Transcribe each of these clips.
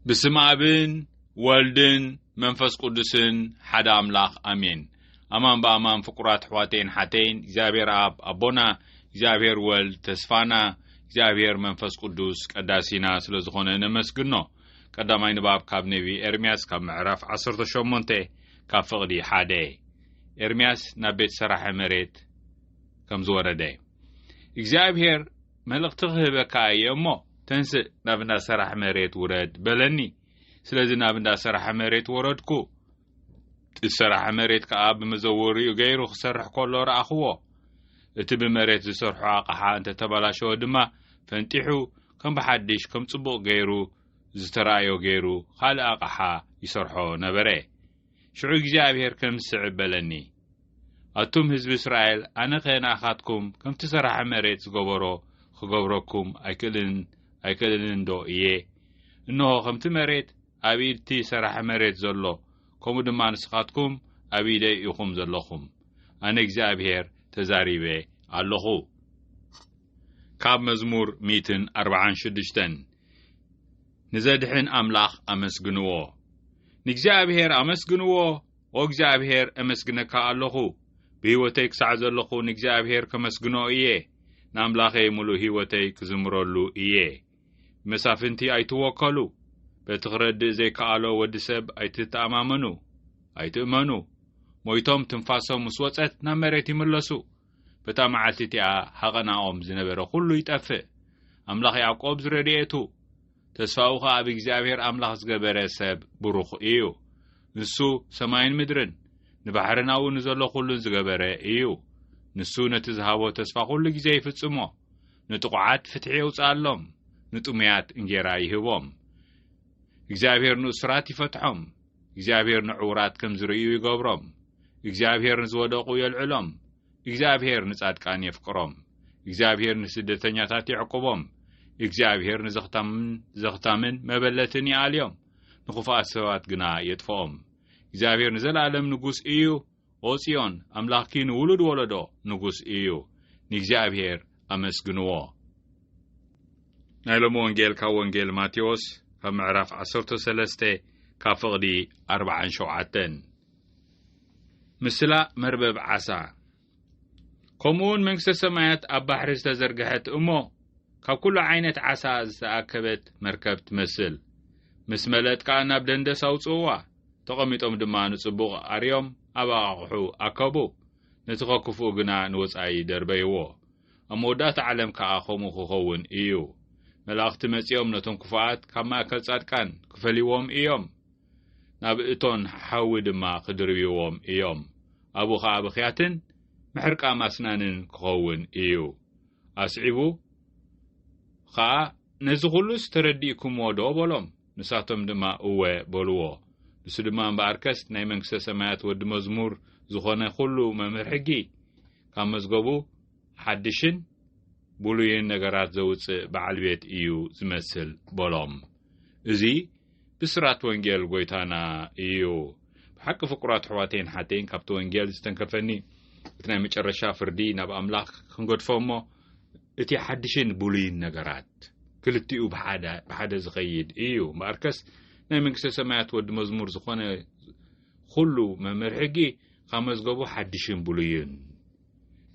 ብስም ኣብን ወልድን መንፈስ ቅዱስን ሓደ ኣምላኽ ኣሜን። ኣማን ብኣማን ፍቁራት ኣሕዋተይን ሓተይን፣ እግዚኣብሔር ኣብ ኣቦና፣ እግዚኣብሔር ወልድ ተስፋና፣ እግዚኣብሔር መንፈስ ቅዱስ ቀዳሲና ስለ ዝኾነ ነመስግኖ። ቀዳማይ ንባብ ካብ ነቢ ኤርምያስ ካብ ምዕራፍ ዓሰርተ ሸሞንተ ካብ ፍቕዲ ሓደ። ኤርምያስ ናብ ቤት ሰራሐ መሬት ከም ዝወረደ። እግዚኣብሔር፣ "መልእኽቲ ክህበካ እየ እሞ፣ ተንስእ ናብ እንዳ ሰራሕ መሬት ውረድ" በለኒ። ስለዚ ናብ እንዳ ሰራሕ መሬት ወረድኩ። እቲ ሰራሕ መሬት ከኣ ብመዘወሪኡ ገይሩ ክሰርሕ ከሎ ረኣኽዎ። እቲ ብመሬት ዝሰርሖ ኣቕሓ እንተተበላሸወ ድማ ፈንጢሑ ከም ብሓድሽ ከም ጽቡቕ ገይሩ ዝተራእዮ ገይሩ ካልእ ኣቕሓ ይሰርሖ ነበረ። ሽዑ እግዚኣብሔር ከም ዝስዕብ በለኒ፣ "ኣቱም ህዝቢ እስራኤል፣ ኣነኸ ንኣኻትኩም ከምቲ ሰራሕ መሬት ዝገበሮ ክገብረኩም ኣይክእልን፣ ኣይክእልን ዶ እየ? እንሆ ከምቲ መሬት ኣብ ኢድቲ ሰራሕ መሬት ዘሎ፣ ከምኡ ድማ ንስኻትኩም ኣብ ኢደይ ኢኹም ዘለኹም። ኣነ እግዚኣብሔር ተዛሪበ ኣለኹ።" ካብ መዝሙር ሚእትን ኣርባዓን ሽዱሽተን። ንዘድሕን ኣምላኽ ኣመስግንዎ። ንእግዚኣብሔር ኣመስግንዎ። ኦ እግዚኣብሔር፣ እመስግነካ ኣለኹ። ብህይወተይ ክሳዕ ዘለኹ ንእግዚኣብሔር ከመስግኖ እየ። ንኣምላኸይ ምሉእ ህይወተይ ክዝምረሉ እየ። ብመሳፍንቲ ኣይትወከሉ። በቲ ክረድእ ዘይከኣሎ ወዲ ሰብ ኣይትተኣማመኑ፣ ኣይትእመኑ። ሞይቶም ትንፋሶም ምስ ወጸት ናብ መሬት ይምለሱ። በታ መዓልቲ እቲኣ ሃቐናኦም ዝነበረ ኩሉ ይጠፍእ። ኣምላኽ ያዕቆብ ዝረድኤቱ፣ ተስፋኡ ኸኣ ኣብ እግዚኣብሔር ኣምላኽ ዝገበረ ሰብ ብሩኽ እዩ። ንሱ ሰማይን ምድርን፣ ንባሕርን ኣብኡ ንዘሎ ኩሉን ዝገበረ እዩ። ንሱ ነቲ ዝሃቦ ተስፋ ኩሉ ግዜ ይፍጽሞ። ንጥቑዓት ፍትሒ የውጽኣሎም፣ ንጥሙያት እንጌራ ይህቦም። እግዚኣብሔር ንእሱራት ይፈትሖም። እግዚኣብሔር ንዕዉራት ከም ዝርእዩ ይገብሮም። እግዚኣብሔር ንዝወደቑ የልዕሎም። እግዚኣብሔር ንጻድቃን የፍቅሮም። እግዚኣብሔር ንስደተኛታት የዕቁቦም። እግዚኣብሔር ንዘኽታምን ዘኽታምን መበለትን ይኣልዮም፣ ንኽፉኣት ሰባት ግና የጥፍኦም። እግዚኣብሔር ንዘለኣለም ንጉስ እዩ። ኦ ጽዮን፣ ኣምላኽኪ ንውሉድ ወለዶ ንጉስ እዩ። ንእግዚኣብሔር ኣመስግንዎ። ናይ ሎሚ ወንጌል ካብ ወንጌል ማቴዎስ ካብ ምዕራፍ ዓሰርተ ሰለስተ ካብ ፍቕዲ ኣርባዓን ሸውዓተን። ምስላ መርበብ ዓሳ። ከምኡውን መንግስተ ሰማያት ኣብ ባሕሪ ዝተዘርግሐት እሞ፣ ካብ ኩሉ ዓይነት ዓሳ ዝተኣከበት መርከብ ትመስል። ምስ መለጥ ከኣ ናብ ደንደስ ኣውጽእዋ። ተቐሚጦም ድማ ንጽቡቕ ኣርዮም ኣብ ኣቓቕሑ ኣከቡ። ነቲ ኸክፍኡ ግና ንወጻኢ ደርበይዎ። ኣብ መወዳእታ ዓለም ከኣ ከምኡ ክኸውን እዩ። መላእኽቲ መጺኦም ነቶም ክፉኣት ካብ ማእከል ጻድቃን ክፈልይዎም እዮም። ናብ እቶን ሓዊ ድማ ክድርብይዎም እዮም። ኣብኡ ኸኣ ብኽያትን ምሕርቃም ኣስናንን ክኸውን እዩ። ኣስዒቡ ኸኣ፣ "ነዚ ኹሉስ ተረዲእኩምዎ ዶ?" በሎም። ንሳቶም ድማ፣ "እወ" በልዎ። ንሱ ድማ፣ "እምበኣርከስ ናይ መንግስተ ሰማያት ወዲ መዝሙር ዝኾነ ኩሉ መምህር ሕጊ፣ ካብ መዝገቡ ሓድሽን ብሉይን ነገራት ዘውጽእ በዓል ቤት እዩ ዝመስል" በሎም። እዚ ብስራት ወንጌል ጐይታና እዩ። ብሓቂ ፍቁራት ኣሕዋተይን ሓተይን፣ ካብቲ ወንጌል ዝተንከፈኒ እቲ ናይ መጨረሻ ፍርዲ ናብ ኣምላኽ ክንገድፎ እሞ፣ እቲ ሓድሽን ብሉይን ነገራት ክልቲኡ ብሓደ፣ ብሓደ ዝኸይድ እዩ። እምበኣርከስ ናይ መንግስተ ሰማያት ወዲ መዝሙር ዝኾነ ኩሉ መምህር ሕጊ ካብ መዝገቡ ሓድሽን ብሉይን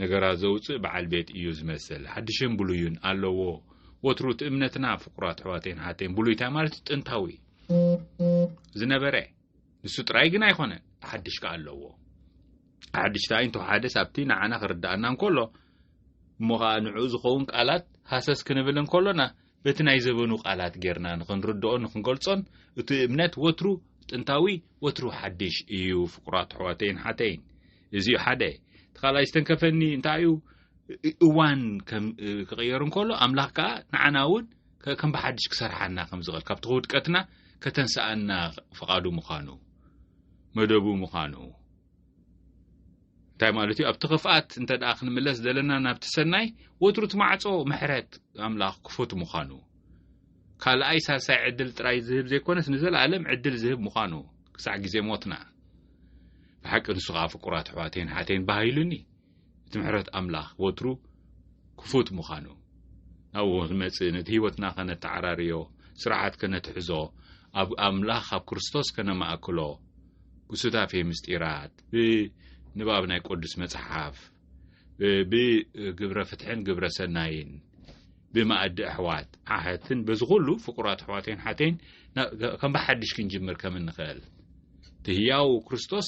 ነገራት ዘውጽእ በዓል ቤት እዩ ዝመስል። ሓድሽን ብሉይን ኣለዎ። ወትሩ እቲ እምነትና ፍቁራት ኣሕዋተይን ሓተይን፣ ብሉይ እንታይ ማለት እዩ? ጥንታዊ ዝነበረ፣ ንሱ ጥራይ ግን ኣይኮነን፣ ሓድሽ ከኣ ኣለዎ። ሓድሽ እንታይ እንተወሓደስ ኣብቲ ንዓና ክርድኣና እንከሎ፣ እሞ ኸኣ ንዕኡ ዝኸውን ቃላት ሃሰስ ክንብል እንከሎና፣ በቲ ናይ ዘበኑ ቃላት ጌርና ንኽንርድኦ ንኽንገልጾን፣ እቲ እምነት ወትሩ ጥንታዊ፣ ወትሩ ሓድሽ እዩ። ፍቁራት ኣሕዋተይን ሓተይን፣ እዚ እዩ ሓደ። እቲ ካልኣይ ዝተንከፈኒ እንታይ እዩ? እ-፣ እዋን ከም፣ እ፣ ክቕየር እንከሎ፣ ኣምላኽ ከኣ ንዓና እውን ከ-፣ ከም ብሓድሽ ክሰርሓና ከም ዝኽእል፣ ካብቲ ውድቀትና ከተንስኣና ፍቓዱ ምዃኑ፣ መደቡ ምዃኑ። እንታይ ማለት እዩ? ኣብቲ ክፍኣት እንተ ደኣ ክንምለስ ዘለና፣ ናብቲ ሰናይ፣ ወትሩ እቲ ማዕጾ ምሕረት ኣምላኽ ክፉት ምዃኑ፣ ካልኣይ ሳልሳይ ዕድል ጥራይ ዝህብ ዘይኮነስ፣ ንዘለኣለም ዕድል ዝህብ ምዃኑ፣ ክሳዕ ግዜ ሞትና። ብሓቂ ንሱ ኸኣ ፍቁራት ኣሕዋተይን ሓተይን ባህ ኢሉኒ። እቲ ምሕረት ኣምላኽ ወትሩ ክፉት ምዃኑ፣ ናብኡ ንመጽእ፣ ነቲ ህይወትና ከነተዓራርዮ፣ ስርዓት ከነትሕዞ፣ ኣብ ኣምላኽ ኣብ ክርስቶስ ከነማእክሎ፣ ብሱታፌ ምስጢራት፣ ብንባብ ናይ ቅዱስ መጽሓፍ፣ ብግብረ ፍትሕን ግብረ ሰናይን፣ ብመኣዲ ኣሕዋት ኣሕትን፣ በዚ ኩሉ ፍቁራት ኣሕዋተይን ሓተይን፣ ና-፣ ከም ብሓድሽ ክንጅምር ከም እንኽእል፣ እቲ ህያው ክርስቶስ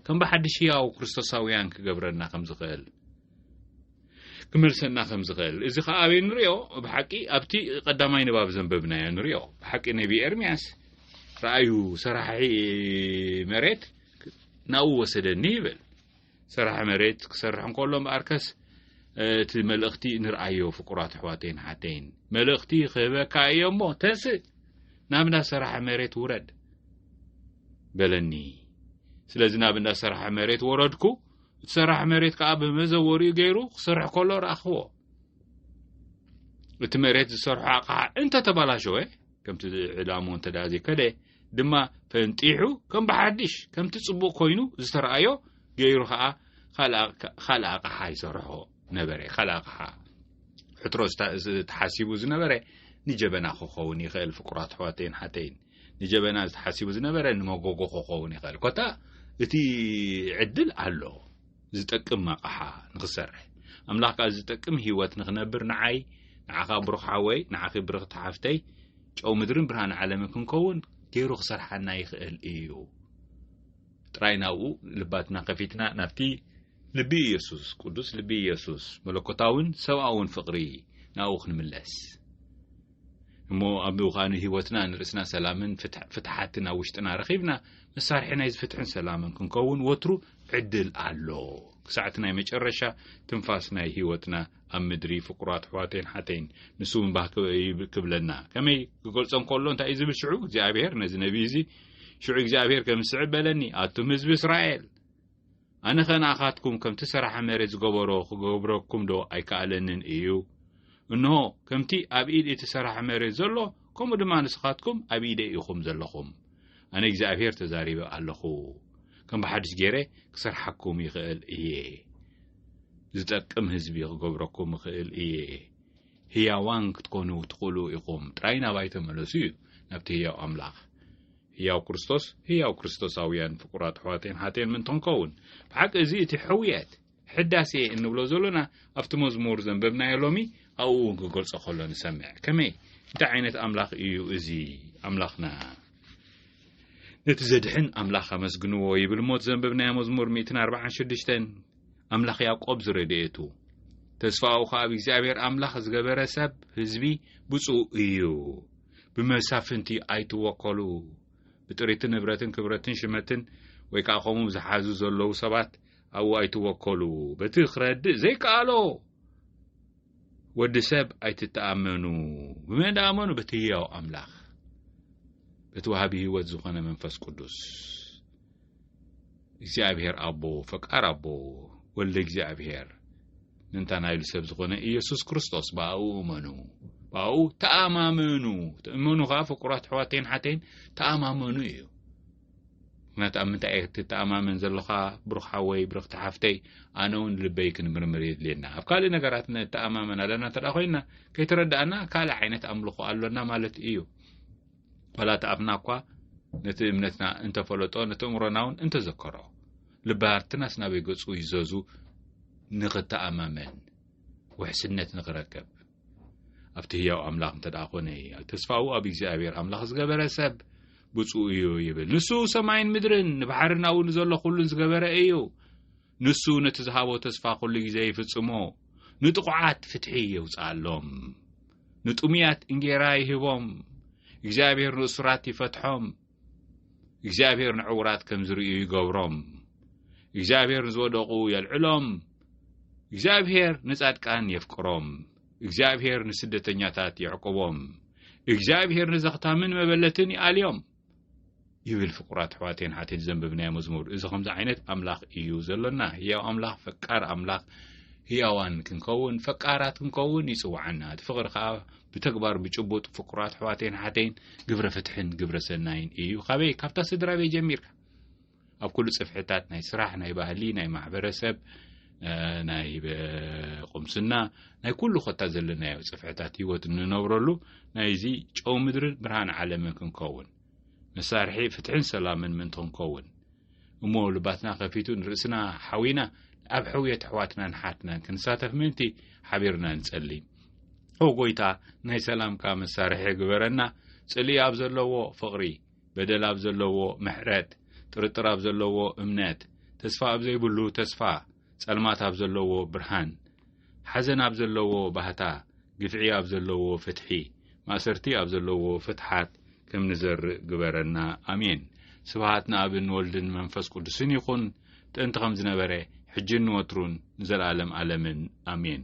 ከም ብሓድሽ ህያው ክርስቶሳውያን ክገብረና ከም ዝኽእል፣ ክመልሰና ከም ዝኽእል፣ እዚ ኸኣ ኣበይ ንርእዮ? ብሓቂ ኣብቲ ቀዳማይ ንባብ ዘንበብናዮ ንርእዮ። ብሓቂ ነቢ ኤርምያስ፣ "ረኣዩ፣ ሰራሒ መሬት ናብኡ ወሰደኒ" ይብል። ሰራሒ መሬት ክሰርሕ እንከሎ እምበኣርከስ፣ እቲ መልእኽቲ ንርኣዮ፣ ፍቁራት ኣሕዋተይን ሓተይን። "መልእኽቲ ክህበካ እየ እሞ፣ ተንስእ፣ ናብ እንዳ ሰራሒ መሬት ውረድ" በለኒ። ስለዚ ናብ እንዳ ሰራሒ መሬት ወረድኩ። እቲ ሰራሒ መሬት ከኣ ብመዘወሪኡ ገይሩ ክሰርሕ ከሎ ረኣኽዎ። እቲ መሬት ዝሰርሖ ኣቕሓ እንተ ተባላሸወ፣ ከምቲ ዕላሙ እንተ ደኣ ዘይከደ ድማ፣ ፈንጢሑ ከም ብሓድሽ፣ ከምቲ ጽቡቕ ኮይኑ ዝተረኣዮ ገይሩ ከኣ ካልእ ኣቕ-፣ ካልእ ኣቕሓ ይሰርሖ ነበረ። ካልእ ኣቕሓ። ሕትሮ ዝታ-፣ ዝተሓሲቡ ዝነበረ ንጀበና ክኸውን ይኽእል፣ ፍቁራት ኣሕዋተይን ሓተይን። ንጀበና ዝተሓሲቡ ዝነበረ ንመጎጎ ክኸውን ይኽእል። ኮታ እቲ ዕድል ኣሎ፣ ዝጠቅም ኣቕሓ ንኽሰርሕ። ኣምላኽ ከኣ ዝጠቅም ህይወት ንኽነብር ንዓይ፣ ንዓኻ ብሩኽ ሓወይ፣ ንዓኺ ብርኽቲ ሓፍተይ፣ ጨው ምድርን ብርሃን ዓለምን ክንከውን ገይሩ ክሰርሓና ይኽእል እዩ። ጥራይ ናብኡ ልባትና ከፊትና ናብቲ ልቢ ኢየሱስ፣ ቅዱስ ልቢ ኢየሱስ፣ መለኮታውን ሰብኣውን ፍቕሪ ናብኡ ክንምለስ። እሞ ኣብኡ ኸኣ ንህይወትና ንርእስና ሰላምን ፍትሕ-፣ ፍትሓትን ኣብ ውሽጥና ረኺብና መሳርሒ ናይዚ ፍትሕን ሰላምን ክንከውን ወትሩ ዕድል ኣሎ። ክሳዕ እቲ ናይ መጨረሻ ትንፋስ ናይ ህይወትና ኣብ ምድሪ ፍቁራት ኣሕዋተይን ሓተይን ንሱ እምባህ ክ-፣ ይብ-፣ ክብለና። ከመይ ክገልጾ እንከሎ እንታይ እዩ ዝብል ሽዑ እግዚኣብሔር ነዚ ነቢይ እዚ? ሽዑ እግዚኣብሔር ከም ዝስዕብ በለኒ፣ ኣቱም ህዝቢ እስራኤል፣ ኣነ ኸ ንኣኻትኩም ከምቲ ሰራሒ መሬት ዝገበሮ ክገብረኩም ዶ ኣይከኣለንን እዩ? እንሆ፣ ከምቲ ኣብ ኢድ እቲ ሰራሒ መሬት ዘሎ፣ ከምኡ ድማ ንስኻትኩም ኣብ ኢደይ ኢኹም ዘለኹም። ኣነ እግዚኣብሔር ተዛሪበ ኣለኹ። ከም ብሓድሽ ገይረ ክሰርሓኩም ይኽእል እየ። ዝጠቅም ህዝቢ ክገብረኩም እኽእል እየ። ህያዋን ክትኮኑ ትኽእሉ ኢኹም። ጥራይ ናባይ ተመለሱ እዩ፣ ናብቲ ህያው ኣምላኽ። ህያው ክርስቶስ፣ ህያው ክርስቶሳውያን ፍቁራት ኣሕዋተይን ሓተይን ምእንቲ ክንከውን። ብሓቂ እዚ እቲ ሕውየት፣ ሕዳሴ እንብሎ ዘሎና ኣብቲ መዝሙር ዘንበብናዮ ሎሚ ኣብኡ እውን ክገልጾ ከሎ ንሰምዕ። ከመይ? እንታይ ዓይነት ኣምላኽ እዩ እዚ ኣምላኽና? ነቲ ዘድሕን ኣምላኽ ኣመስግንዎ ይብል እሞ እቲ ዘንበብናዮ መዝሙር ሚእትን ኣርባዓን ሽዱሽተን፣ ኣምላኽ ያዕቆብ ዝረድኤቱ፣ ተስፋኡ ኸኣ ኣብ እግዚኣብሔር ኣምላኽ ዝገበረ ሰብ ህዝቢ ብፁዕ እዩ። ብመሳፍንቲ ኣይትወከሉ። ብጥሪትን ንብረትን ክብረትን ሽመትን ወይ ከኣ ከምኡ ዝሓዙ ዘለዉ ሰባት ኣብኡ ኣይትወከሉ። በቲ ክረድእ ዘይከኣሎ ወዲ ሰብ ኣይትተኣመኑ። ብመን ደኣ እመኑ? በቲ ህያው ኣምላኽ፣ በቲ ወሃቢ ህይወት ዝኾነ መንፈስ ቅዱስ። እግዚኣብሔር ኣቦ፣ ፈቃር ኣቦ፣ ወልደ እግዚኣብሔር፣ ምእንታና ኢሉ ሰብ ዝኾነ ኢየሱስ ክርስቶስ፣ ብኣኡ እመኑ፣ ብኣኡ ተኣማመኑ። ትእመኑ ኸኣ ፍቁራት ኣሕዋተይን ሓተይን፣ ተኣማመኑ እዩ። ምኽንያቱ ኣብ ምንታይ እየ ትተኣማመን ዘለኻ ብሩኽ ሓወይ፣ ብርኽቲ ሓፍተይ? ኣነ እውን ልበይ ክንምርምር የድልየና። ኣብ ካልእ ነገራት ንተኣማመን ኣለና እንተ ደኣ ኮይንና፣ ከይተረዳእና ካልእ ዓይነት ኣምልኾ ኣሎና ማለት እዩ። ዋላ እቲ ኣፍና እኳ ነቲ እምነትና እንተፈለጦ፣ ነቲ እምሮና እውን እንተዘከሮ፣ ልባትናስ ናበይ ገጹ ይዘዙ ንኽተኣማመን ውሕስነት ንኽረክብ? ኣብቲ ህያው ኣምላኽ እንተ ደኣ ኾነ፣ ተስፋኡ ኣብ እግዚኣብሔር ኣምላኽ ዝገበረ ሰብ ብፁዕ እዩ ይብል። ንሱ ሰማይን ምድርን፣ ንባሕርን ኣብኡ ንዘሎ ኩሉን ዝገበረ እዩ። ንሱ ነቲ ዝሃቦ ተስፋ ኩሉ ግዜ ይፍጽሞ። ንጥቑዓት ፍትሒ የውጽኣሎም። ንጥሙያት እንጌራ ይህቦም። እግዚኣብሔር ንእሱራት ይፈትሖም። እግዚኣብሔር ንዕውራት ከም ዝርእዩ ይገብሮም። እግዚኣብሔር ንዝወደቑ የልዕሎም። እግዚኣብሔር ንጻድቃን የፍቅሮም። እግዚኣብሔር ንስደተኛታት የዕቁቦም። እግዚኣብሔር ንዘኽታምን መበለትን ይኣልዮም። ይብል። ፍቁራት ኣሕዋተይን ሓተይን ዘንበብናዮ መዝሙር፣ እዚ ከምዚ ዓይነት ኣምላኽ እዩ ዘሎና። ህያው ኣምላኽ፣ ፈቃር ኣምላኽ፣ ህያዋን ክንከውን፣ ፈቃራት ክንከውን ይጽውዓና። እቲ ፍቕሪ ከኣ ብተግባር፣ ብጭቡጥ፣ ፍቁራት ኣሕዋተይን ሓተይን፣ ግብረ ፍትሕን ግብረ ሰናይን እዩ። ካበይ? ካብታ ስድራ ቤት ጀሚርካ፣ ኣብ ኩሉ ጽፍሕታት፣ ናይ ስራሕ፣ ናይ ባህሊ፣ ናይ ማሕበረሰብ፣ ናይ ቁምስና፣ ናይ ኩሉ ኮታ ዘለናዮ ጽፍሕታት ህይወት እንነብረሉ፣ ናይዚ ጨው ምድርን ብርሃን ዓለምን ክንከውን፣ መሳርሒ ፍትሕን ሰላምን ምእንቲ ክንከውን፣ እሞ ልባትና ከፊቱ ንርእስና ሓዊና ኣብ ሕውየት ኣሕዋትናን ሓትናን ክንሳተፍ ምእንቲ ሓቢርና ንጸሊ። ኦ ጎይታ፣ ናይ ሰላምካ መሳርሒ ግበረና። ጽልኢ ኣብ ዘለዎ ፍቕሪ፣ በደል ኣብ ዘለዎ ምሕረት፣ ጥርጥር ኣብ ዘለዎ እምነት፣ ተስፋ ኣብ ዘይብሉ ተስፋ፣ ጸልማት ኣብ ዘለዎ ብርሃን፣ ሓዘን ኣብ ዘለዎ ባህታ፣ ግፍዒ ኣብ ዘለዎ ፍትሒ፣ ማእሰርቲ ኣብ ዘለዎ ፍትሓት ከም ንዘርእ ግበረና። ኣሜን። ስብሃት ንኣብን ወልድን መንፈስ ቅዱስን ይኹን፣ ጥንቲ ከም ዝነበረ፣ ሕጅን ንወትሩን ንዘለኣለም ኣለምን። ኣሜን።